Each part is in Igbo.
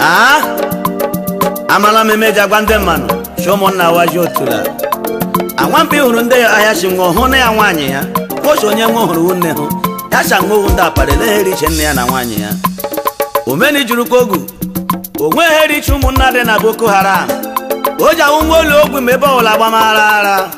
Aa, amala m emeji agwa ndị mmanụ chi ụmụnna waji otula anwampi hụrụ ndị ahịa chi nwụọ hụ na ya nwaanyị ya kwochi onye nwe hụrụ nne hụ ya cha nwewu ndị akpara elegheri iche nne ya na nwaanyị ya omeni jurukwa ogu onwe herichi ụmụnna dị na Boko Haram. O ji awụ nwa olu ogwu ma ebe ọbụla gbamara ara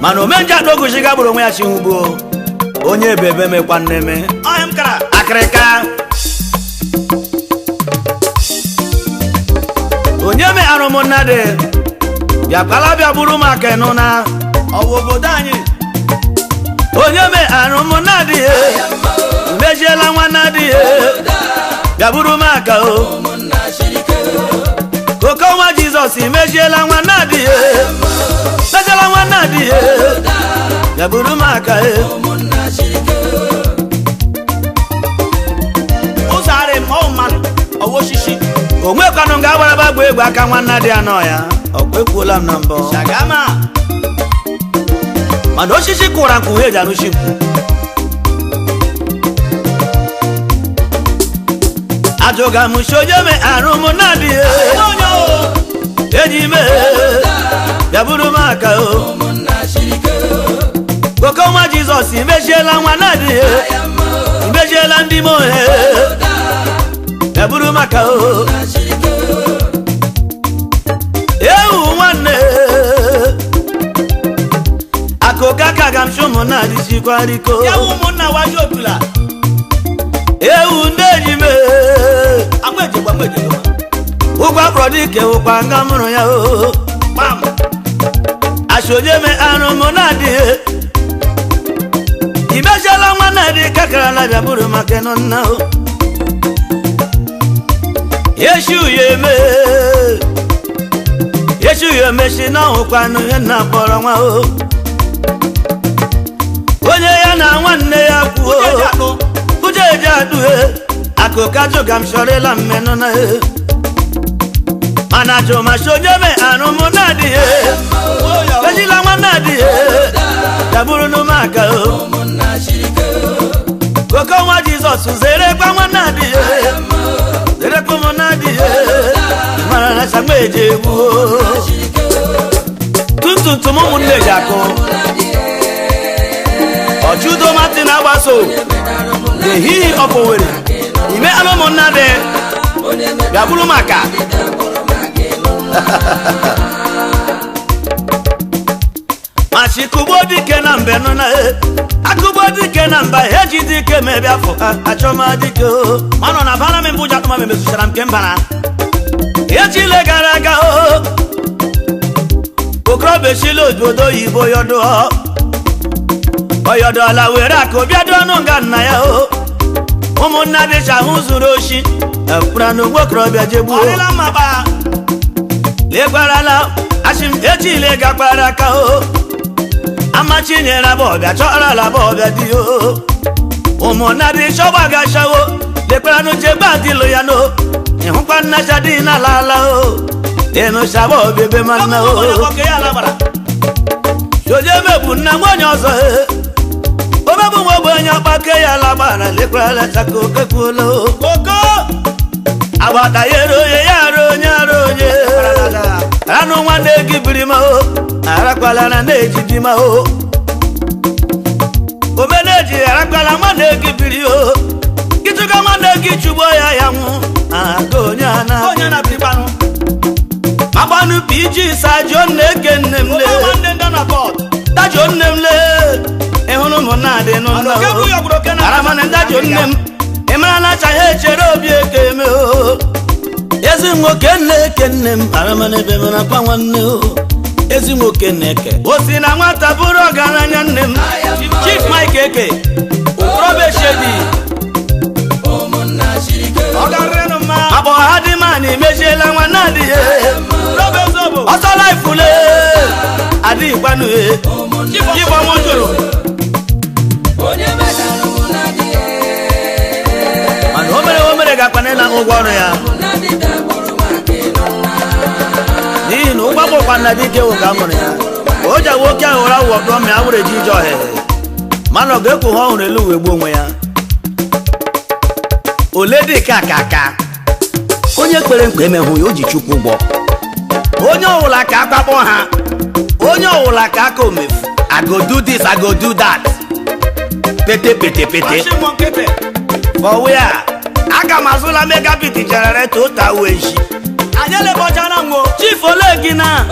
mana omenji adaoguchi gagburu onwe ya chi hụgbuo onye ebebe mekwa nneme ọhịa m kara akịrịka. Onye me arụmụnna dị bịakwala bịa buru m aka nụ na ọwụ obodo anyị. Onye me arụmụnna dị mejiela nwanna dị bịa buru m aka o. Koko nwa Jizọs mejiela nwanna dị mejiela nwanna dị bịa buru m aka e. Ụzọ arị ma ọ mmanụ ọwụ osisi. Onwekwanụ nga agbaraba gba egwu aka nwanna dị anọ ya ọkwa ekwuola m na mbọ. Shagama. Mana osisi kụra nkụ ha eji arụchi nkwu. Ajụga m si onye me arụ m na-adịghị Onye o. enyi m bịa buru m aka o. Koko nwa Jizọs imechiela nwa na-adịghị imechiela ndị m ohe bịa buru m aka o. Ewu nwanne akụka ka ga m si ụmụnna adịchikwariko. Ya wụ ụmụnna waji otula. Ewu ndị enyi m Agba ejegwa agba ejegwa. ụgwọ akpọrọ dike ụkwa nga mụrụ ya o. Gbam. Asị onye me arụ m na-adịghị imechiela nwa na-adị kakarala bịa buru maka ịnụ nna o. Yesu ya eme Yesu ya emechi na ọhụkwanụ ihe nna kpọrọ nwa o. Onye ya na nwanne ya kwuo Uche eji akpụ. ụjọ eji adụhe akụka jụga m chọrịla mmenụ na e. Mana jụmachi onye me arụ m na-adịghị ejila nwa na-adịghị daburu n'ụmụaka o. Koko nwa Jizọs zere kwa nwa na-adịghị zere kwa ụmụ na-adịghị mara na chagba eji egbu o. Tuntuntum ụmụnne ji akụ Ọchụdo Martin agbaso the he of Owerri ime anụ ụmụnna dị bịa buru maka machikugbo dike na mbe nọ na e akụgbo dike na mba eji dike ma ebe afọ ha achọma dike o. Manọ na bara m mbụ ji atụma m emezuchara m nke mbara. Echile gara aga o okorobịa echile obodo oyibo yọdụọ ọyọdụọla were akụ bịa dụọ ọnụ nga nna ya o. Ụmụnna dịcha ahụ zuru oshi ekwura na ogbo okorobịa jegbuo. Ọ dịla mma kpa. Legwarala achị m echile gakwara aka o. Amachinyere abọbịa chọrọla abọbịa dị o. Ụmụnna dị chọgba gachawo lekwaranụ jegbe adịlụ ya no ịhụkwa nnacha dị n'ala ala o enụchaba obebe ma nna o. Onye ọkọ ya ala gbara. Onye mebụ nna nwanyị ọzọ e omebụ nwa ogbenye ọkpake ya ala gbara lekwarala chaka okekwuola o. Koko. Agbata ya ere onye ya ara onye ara onye ranụ nwanne gị biri ma o arakwala na na-eji di ma o omeneji arakwala nwanne gị biri o gị chụga nwanne gị chụgbuo ya ya nwụ aka onye ana Onye na birikwanụ. agbanụ pg sajo nne eke nne m Oke le nwanne ndị nọ bọọdụ. dajo nne m le ịhụrụ ụmụnna dị n'ụlọ Oke bụ ya gwụrụ oke na. aramana ndajo nne m ị mara na acha ha echere obi eke eme o. Ezi nwoke nne eke nne m aramana ebe mara kwa nwanne o. Ezi nwoke nne eke o si na nwata bụrụ ọgaranya nne m Chief Mike Eke okorobịa Shedi Ọ garịrị mma. akpọ ha dị ma na emechiela nwa na-adịghị Robe zobo. ọsọ laifule adịghịkwanụ e Chibọm jụrụ mana o mere o mere gakwanela ụgwọ ọrụ ya n'ihi na ụgbọ bụkwa nna dike wụ ka a mụrụ ya o ji awa oke ahụ ụra wụ ọkpọ ma ya were ji ije ọhịhị mana ọ ga-ekwu ha ọhụrụ elu wee gbuo onwe ya. Ole dị ka aka onye kwere nkwa emehụ ya, o ji Chukwu ụgwọ. Onye ọwụla ka akpakpọ ha, onye ọwụla ka aka omefu. I go do this, I go do that, pete pete pete. Achị mmụọ nkịtị. For where? Aga m azụla megabit generator otu awa echi. Anyị elebọchara nwo. Chief ole gị na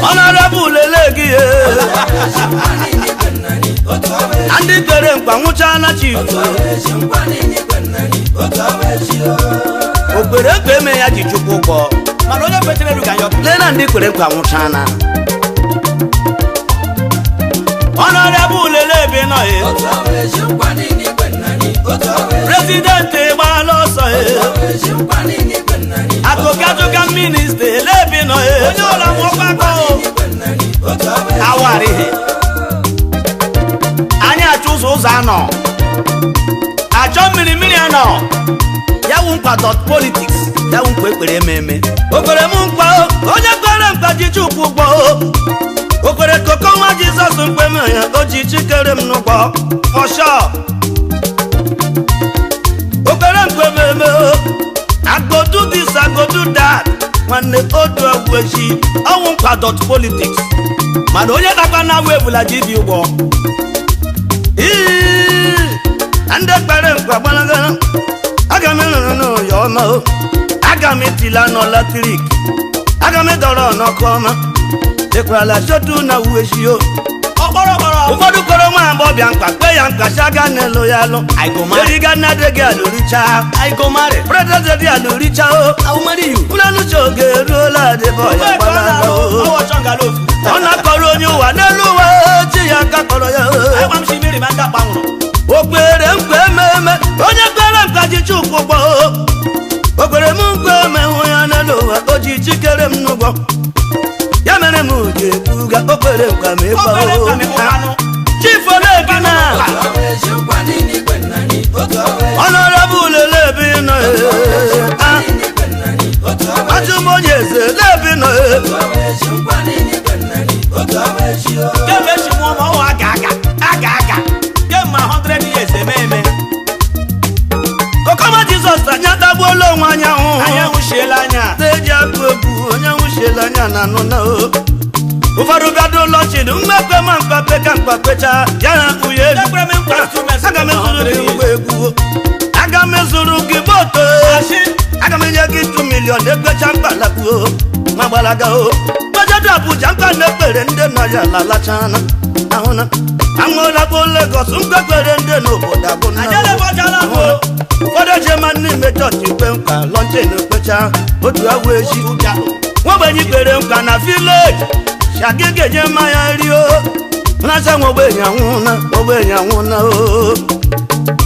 honorable ele gị ye. Na ndị kwere nkwa nwụchala. Chief o kwere nkwa eme ya, ji Chukwu ụgwọ. Mana onye kwetere elu ka ya ọkụ. Lee na ndị kwere nkwa nwụchala. Honorable ele ebe nọ ye. President gbaala ọsọ ye. Akụkatụka minister ele ebe nọ ye. Onye ọla mụọ kpakọ o. Awarịghị anyị achọ ụzọ, ụzọ anọ achọ mmiri, mmiri anọ ya wụ nkwa dot politics, ya wụ nkwa ekpere eme eme. O kwere m nkwa o, onye kwere nkwa ji Chukwu ụgwọ o. O kwere koko nwa Jizọs mkpe m ya, o ji chikere m n'ụgbọ for sure. O kwere nkwa eme eme o. I go do this, I go do that. Nwanne, odu egwu echi ọnwụ nkwa dot politics. Mana onye dakwa na awụ ebula ji ibi ụgbọ. Ii, na ndị kpere nkwa gbalagara. Aga m ịrụrụ n'ụyọ ọma o, aga m etila nọ latrik, aga m ịdọrọ n'ọkụ ọma dịkwala shotu na uweshi o. Ọkpọrọ kpọrọ. Ụfọdụ kwere nwa agbọbịa nkwa, kpe ya nkwa si aga n'elu ya alụ. I go marry. Eriga nna dị gị alụricha. I go marry. President dị alụricha o. I will marry you. Ụlọnụcha oge eruola dịbọ ya Ebee ka ọ gbalaga na-alụ? o. Ọwọ chọngala ofu. Ọ na-akọrọ onye ụwa n'elu ụwa, chi ya aka kọrọ ya o. Agwa m si mmiri ma ndị akpa nwụrụ. O kwere nkwa ememe, onye kwere nkwa ji Chukwu ụgwọ o. O kwere m nkwa emehụ ya n'elu ụwa, o ji chikere m n'ụgwọ ya mere m ji ekwuga o kwere nkwa ma O ịkwa kwere o. nkwa ma ịkwanụ. Chief ole gị na honorable ele ebe ị nọ e. Ah, ajụ m onye eze ele ebe ị nọ e. Kemgbe echi mụọ ma ọwụ aga aga aga aga kemgbe 100 years eme eme. Kokoma Jizọs, anyị atagbuola onwe anyị ahụhụ. Anyị anwụchiela anya. Na-eji akụ egwu onye nwụchiela anya na anụ na o. Ụfọdụ bịado ụlọ chidi mmekpe ma mkpape ka mkpapecha ya na akpụ ya elu. Ekwere m nkwa two Aga m ezuru gị years. ngwa egwu, aga m ezuru gị moto. Asị. Aga m enye gị 2 million ekpecha mkpalakpuo ma gbalaga o kpejedu Abuja mkpa na-ekpere ndị nọ ya lalachana ahụna anwụlakpo Legọs mkpekpere ndị n'obodo agwụna. Anyị elebọchala mbụ. Ụfọdụ ejema n'ime chọọchị kwe nkwa lọnchin kpecha otu awụ echi. Nwogbenye kpere nkwa na village shagi ga-enye mmanya rio nracha. Nwogbenye anwụna, ogbenye anwụna o.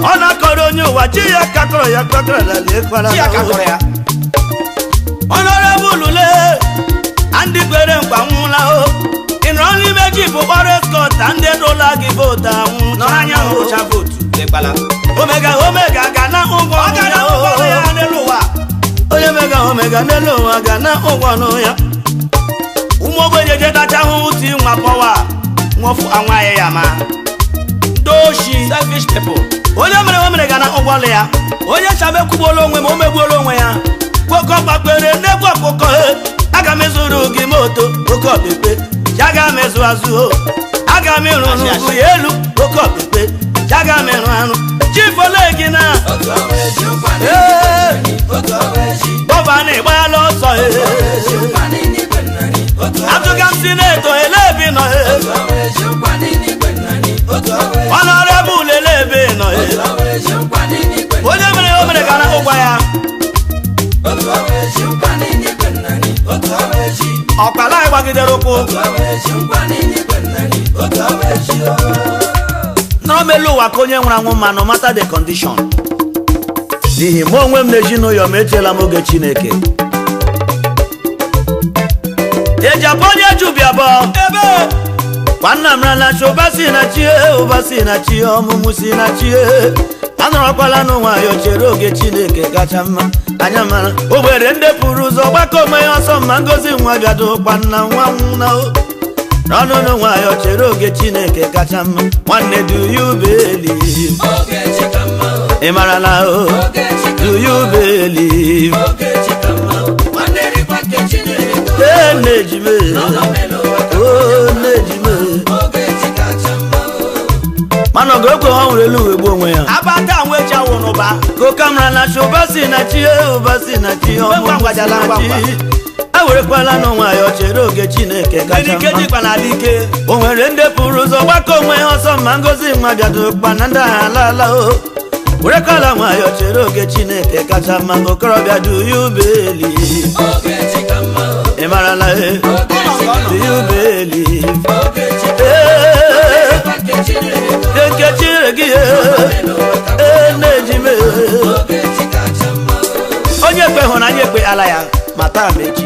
Ọ na-akọrọ onye ụwa, chi ya kakọrọ ya kpakọrọ lekwara. Chi ya kakọrọ ya. Honorable le ndị kwere nkwa nwụla o. Ị nọrọ n'ime jeep kpọrọ escort na ndị dụla gị vote anwụ. Nọrọ anya ngwụcha vote lekwala. Omega omega ga na ụgwọ. Ọ ga na ụgwọ ya n'elu ụwa. Onye mega omega n'elu ụwa ga na ụgwọ nụ ya. Ụmụ ogbenye jetacha ahụhụ ti nwa pọwa nwofu anwaghị ya ma ndị oshi. Selfish people. Onye mere o mere ga na ụgwọ ọlụ ya. Onye chama ekwugbuola onwe ma o megbuola onwe ya. Kpoko kpakpere n'egwu ọkụkọ e, aga m ezuru gị moto oke ọkpekpe, aga m ezu azụ o, aga m ịrụ n'ugwu ya elu oke ọkpekpe, aga m ịrụ arụ. Chief ole gị na ee gọvanọ ịgbala ọsọ ee atụga m senator ele ebe ị nọ ee honorable ele ebe ị nọ ee onye mere o mere ga na ụgwọ ya. Ọkpala anyị gbagidere ụkwụ nọrọ m elu ụwa ka onye nwụrụ anwụ ma no matter the condition, n'ihi mụ onwe m na ezinụlọ m echeela m oge Chineke eji abụ onye jubia bụ Ebe nwanna m rana chi ụba si na chi, ụba si na chi, ọmụmụ si na chi. Anọrọkwala n'ụwa ya chere oge Chineke kacha mma. Anya mara ogbere ndị pụrụ ụzọ gbakọ onwe ya ọsọ mma ngozi nwa bịado kwanna nwa nwụna o. N'ọnụnụ nwayọ chere oge Chineke kacha mma. Nwanne, do you believe? Ị marala o? Do you believe? Ee, nne-ejime. O nne-ejime. Mana ọgụ ekwe ha nwere elu uwe gbuo onwe ya. Abata àwọn eji awụ n'ụba. Kokamra na chi, ụba si na chi, ụba si na chi, ọmụ Ngwa ngwa si na ngwa chi. ngwa. Ewerekwala n'onwe ya, chere oge Chineke kacha Ndị ike mma. jikwa n'ala ike. O nwere ndị pụrụ ụzọ gbakọ onwe ha ọsọ, ma ngozi nwa bịadokpa na ndị agha alaala o. Werekwala nwayọ, chere oge Chineke kacha mma. Okorobịa, do you believe? Ị marala e? Do you believe? Ee, nke chere gị, ee, na-ejime. Onye ekwe hụrụ anya ekwe ala ya ma taa ma echi.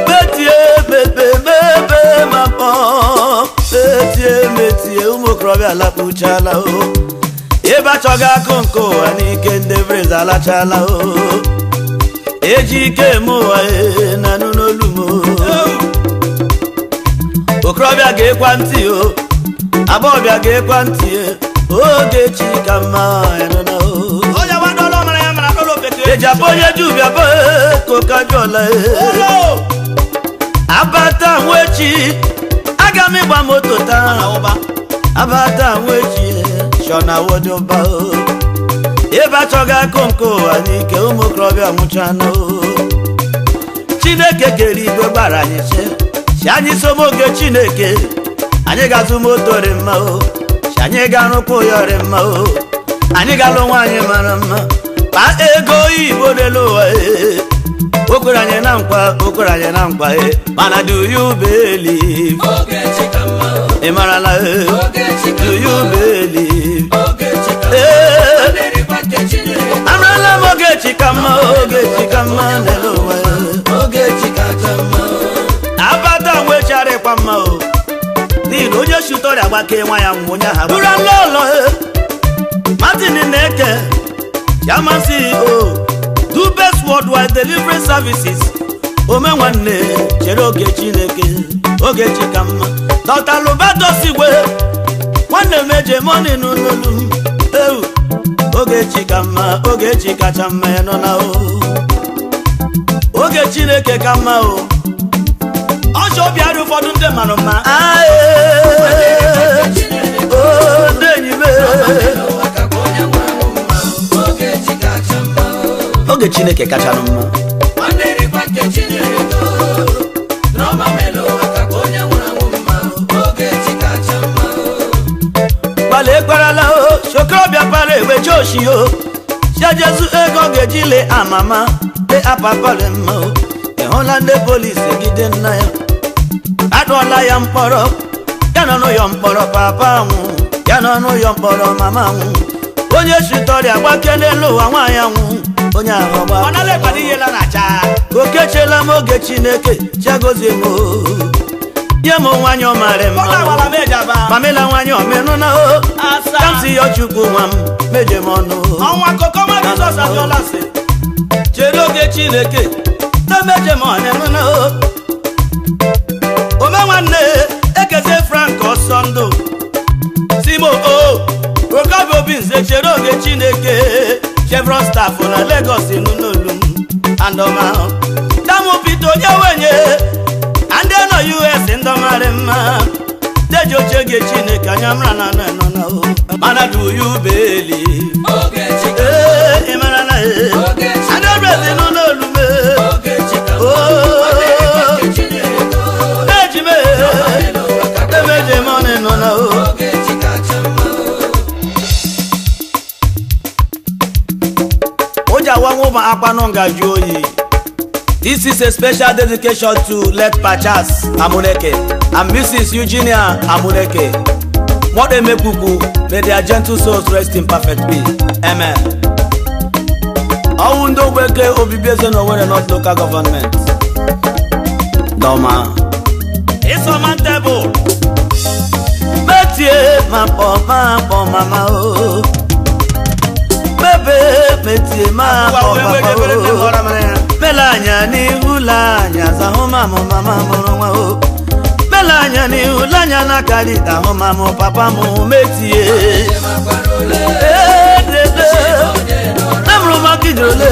Metie mepe mepe ma kpọọ metie metie. Ụmụ okorobịa alakpuchala o. Ebe achọghị akụ nke ụwa n'ike, ndị brez alachala o. Eji ike eme ụwa e na anụ n'olu m o. Okorobịa ga-ekwa ntị o, agbọghọbịa ga-ekwa ntị e. Oge chi ka mma enụna o. Onye wadọla mara ya mara n'ụlọ ofeke. Eji abụ onye juu bịa bụ koka jụọla e. Ụlọ. Abata nwechi, aga m ịgba moto taa. Ụba. Abata nwechi shọna wodụba o. Ebe achọghị akụ nke ụwa n'ike, ụmụ okorobịa nwụchana o. Chineke kere igwe gbara anyị chi si anyị somoge Chineke, anyị ga-azụ moto rị mma o, si anyị ga-arụkwa ụyọ rị mma o, anyị ga-alụ nwaanyị mara mma, kpaa ego oyibo n'elu ụwa e. O kwere anyị na nkwa, o kwere anyị na nkwa e. Mana do you believe? Ị marala e? Do you believe? Ee, amarala m oge chi ka mma, oge chi ka mma n'elu ụwa e. Abata nwecharịkwa mma o, n'ihi na onye shute ọrịa gbakee nwa ya nwụ onye ahụ. Buru lọlọ e, Martin na-eke, Chairman CEO, Dubes Worldwide Delivery Services. Ome nwanne, chere oge Chineke, oge chi ka mma. Dr. Lubeto Sigwe, nwanne m, eje mọni n'ụlọlu m ewu. Oge chi ka mma, oge chi kacha mma ya nọ na o. Oge Chineke ka mma o. Ọchọ obi adị ụfọdụ ndị mmanụ mma. Ae, o ndị enyi m e. Oge Chineke kachanụ mma. Gbalị ekwerela o, sokorobịa para egbe choshi o, chiajezu ego ga-eji lee amama lee apapali mma o. Ị hụla ndị polisi egide nna ya, adụọla ya mkpọrọ, ya nọ n'ụyọ mkpọrọ. Papa nwụ, ya nọ n'ụyọ mkpọrọ. Mama nwụ, onye shitọrịa gbake n'elu ụwa. Nwaanyị nwụ, onye ahụ gba. Ọ nala ịkwado ihe la na-acha. Okechela m oge Chineke chiagozie m o. Nye m nwanyị ọmarị mma. Ụlọ awara m eji aba. Mamila nwanyị omenụ na o. Asa. Kamsi yọ Chukwu nwa m meje m ọnụ. Ọnwa koko nwa Jizọs abịọla sị. Chere oge Chineke na meje m ọnụ na o. Ome nwanne, ekeze Frank ọsọ ndụ. Simo o Rokabi Obi Nze, chere oge Chineke. Chevron staff na Lagos nụnolu m andọma. Damu Peter onye wenye ndị nọ US, ndọmarị mma deji oche gị. Chineke anya mara na nọ nọ na o. Mana do you believe? Ee, ị mara na ee adọbrezi n'ụlọ m oo. Eji m emeje m ọnụ nọ na o. O ji awa nwa akpanụ ngaji oyi. This is a special dedication to late Pachas Amuneke and Mrs. Eugenia Amuneke. Modemekuku, may their gentle souls rest in perfect peace. Amen. Ọnwụ ndị Ogbeke Obibi Eze na Owerri North Local Government. Dọma. Ịsọma tebụl. Metie ma kpọ ma kpọ mama o, mebe metie ma kpọ papa o. Mele anya n'ihu le anya zahụ mamụ mama mụrụ nwa o. Mele anya n'ihu lanya n'aka dịta ahụ ma mụ papa m metie. Edede emụrụ maka ijirole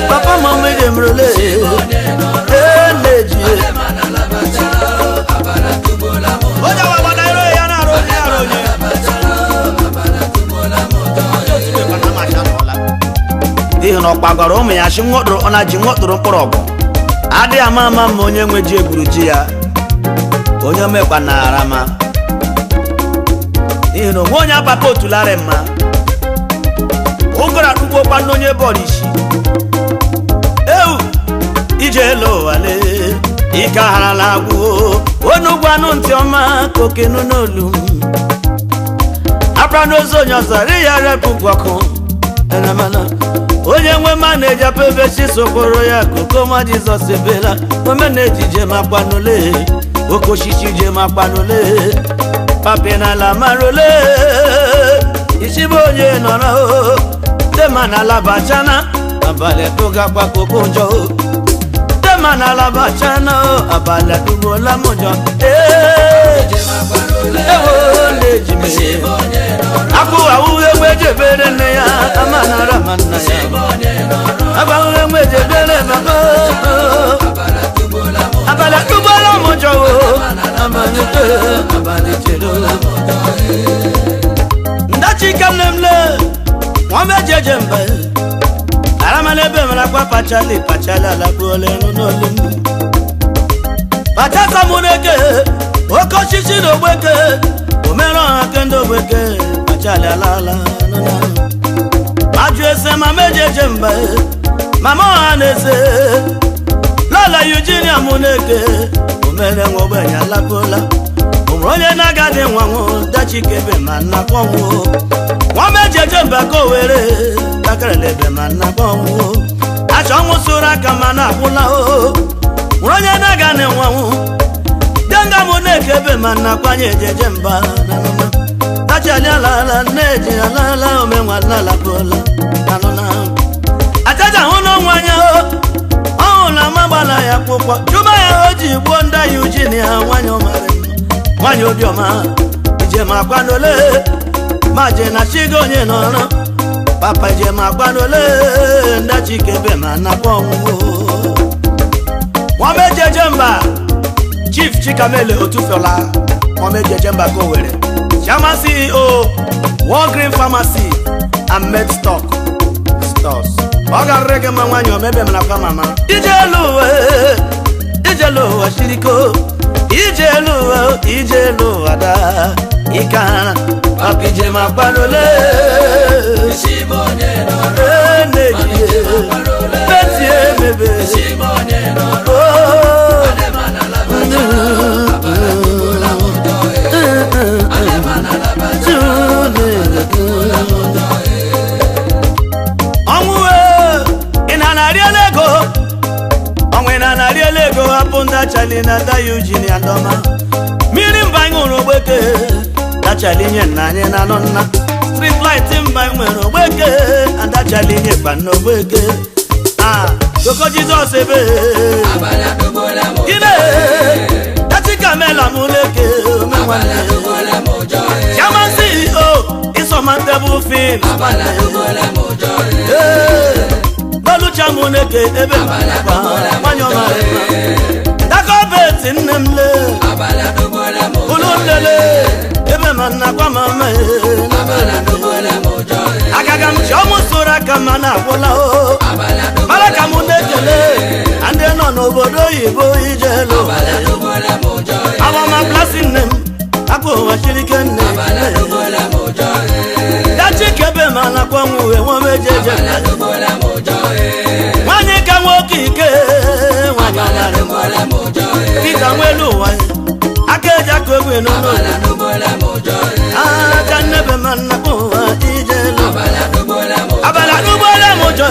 papa m mejemrole eleji. Onye agbada iro ya na-arụ onye arụ onye. N'ihi na ọkpa gwara ụmụ ya shi nwọtụrụ ọ na ji nwọtụrụ mkpọrọgwụ adịghị ama ama ma onye nwe ji egburu ji ya onye omekpa na arama n'ihi na onwe onye apapa otularị mma ụgụrụ akpụkpọ kwanụ onye bọọlụ isi ewu ije elu ụwa lee ike agharala agwụ onu gwanụ ntị ọma ka okenu n'olu abra n'ozu onye ọzọ ri ya repụ ọkụ enamana onye nwe ma na-eji ebe chi sokporo ya koko ma Jizọs ebela omena ejije makwanule oke osisi je makwanule papinala marole isibe onye nọrọ tema na alabachana abalị tụgakwa koko njọ tema na alabachana abalị atụgbola m njọ ee ewo na-ejime akpụ awụ egwu ejebere nne ya amanara ma nna ya agbanwe egwu ejebere mama abalị atụgbola m njọ abalị abalị chedola ndachike nne m le nwa mejeje mba aramala ebe mara kwa pachali pachali alakpuola elu n'olu m pachasa mụ n'eke oke osisi na ogbeke omere ọha kende ogbeke pachali alala ajụ ese ma mejeje mba mama ọha na-eze lọla Eugenia mụ n'eke omere nwa ogbenye alakpuola onwere onye na-agadi nwanwụ dachikebe ma nnakpọnwụ nwa mejeje mba ka o were takarelebe ma nnakpọnwụ achọ ọnwụ sụrụ aka ma na-akwụla o nwere onye na-agadi nwanwụ denga mụ na-ekebe ma nnakwanye ejeje mba dachali alala nneji alala omenwa lalakpụla anụna ajaja hụ n'onwe anya o ọhụla ma gbala ya akwụkwọ chụba ya o ji gbuo ndị Eugenia nwanyị ọmara nwanyị obiọma ijem akwanole ma je na chigo onye nọrọ papa ijem akwanole ndachikebe ma nakwa ọnwụnwụ nwamejeje mba Chief Chikamele Otufiola nwamejeje mba ka Owerri Chairman CEO Walgreen Pharmacy and Med Stock Stores ọ garịrị gị mma nwanyị omebe m nakwa mama ijelu uwe ijelu ụwa shiriko ijelu ụwa ijelu ụwa da ike ara papa ijem akpanole na-ejie metie mebe ọnwụ ị na-anarị ego ọnwụ ị na-anarị ego hapụ ndachali na da Eugenia ndọma mmiri mba anyị ṅụrụ ogbeke dachali nye nna anyị na anụ nna street light mba anyị nwere ogbeke adachali nye gba na ogbeke a koko Jizọs ebe gịnị dachikamela m leke omenwanne Chairman CEO Insurmountable Film Oluchamuneke ebe nwanyị ọmara dakọbeti nne m le olu nlele ebe ma nnakwa mama agaga m chi ọmụ soro aka ma na-agwụla o mara ka mụ na-ekele ndị nọ n'obodo oyibo ijelu agbama plasi nne m akpa ụwa chirike nne dachikebe ma nakwa nwuwe nwamejeje nwanyị ka nwoke ike nwanyị Pita nwelu ụwa aka eji aka egwu n'ụlọ aja nnebe ma nnakwa ụwa ijelu abalị adụgbola m ụjọ.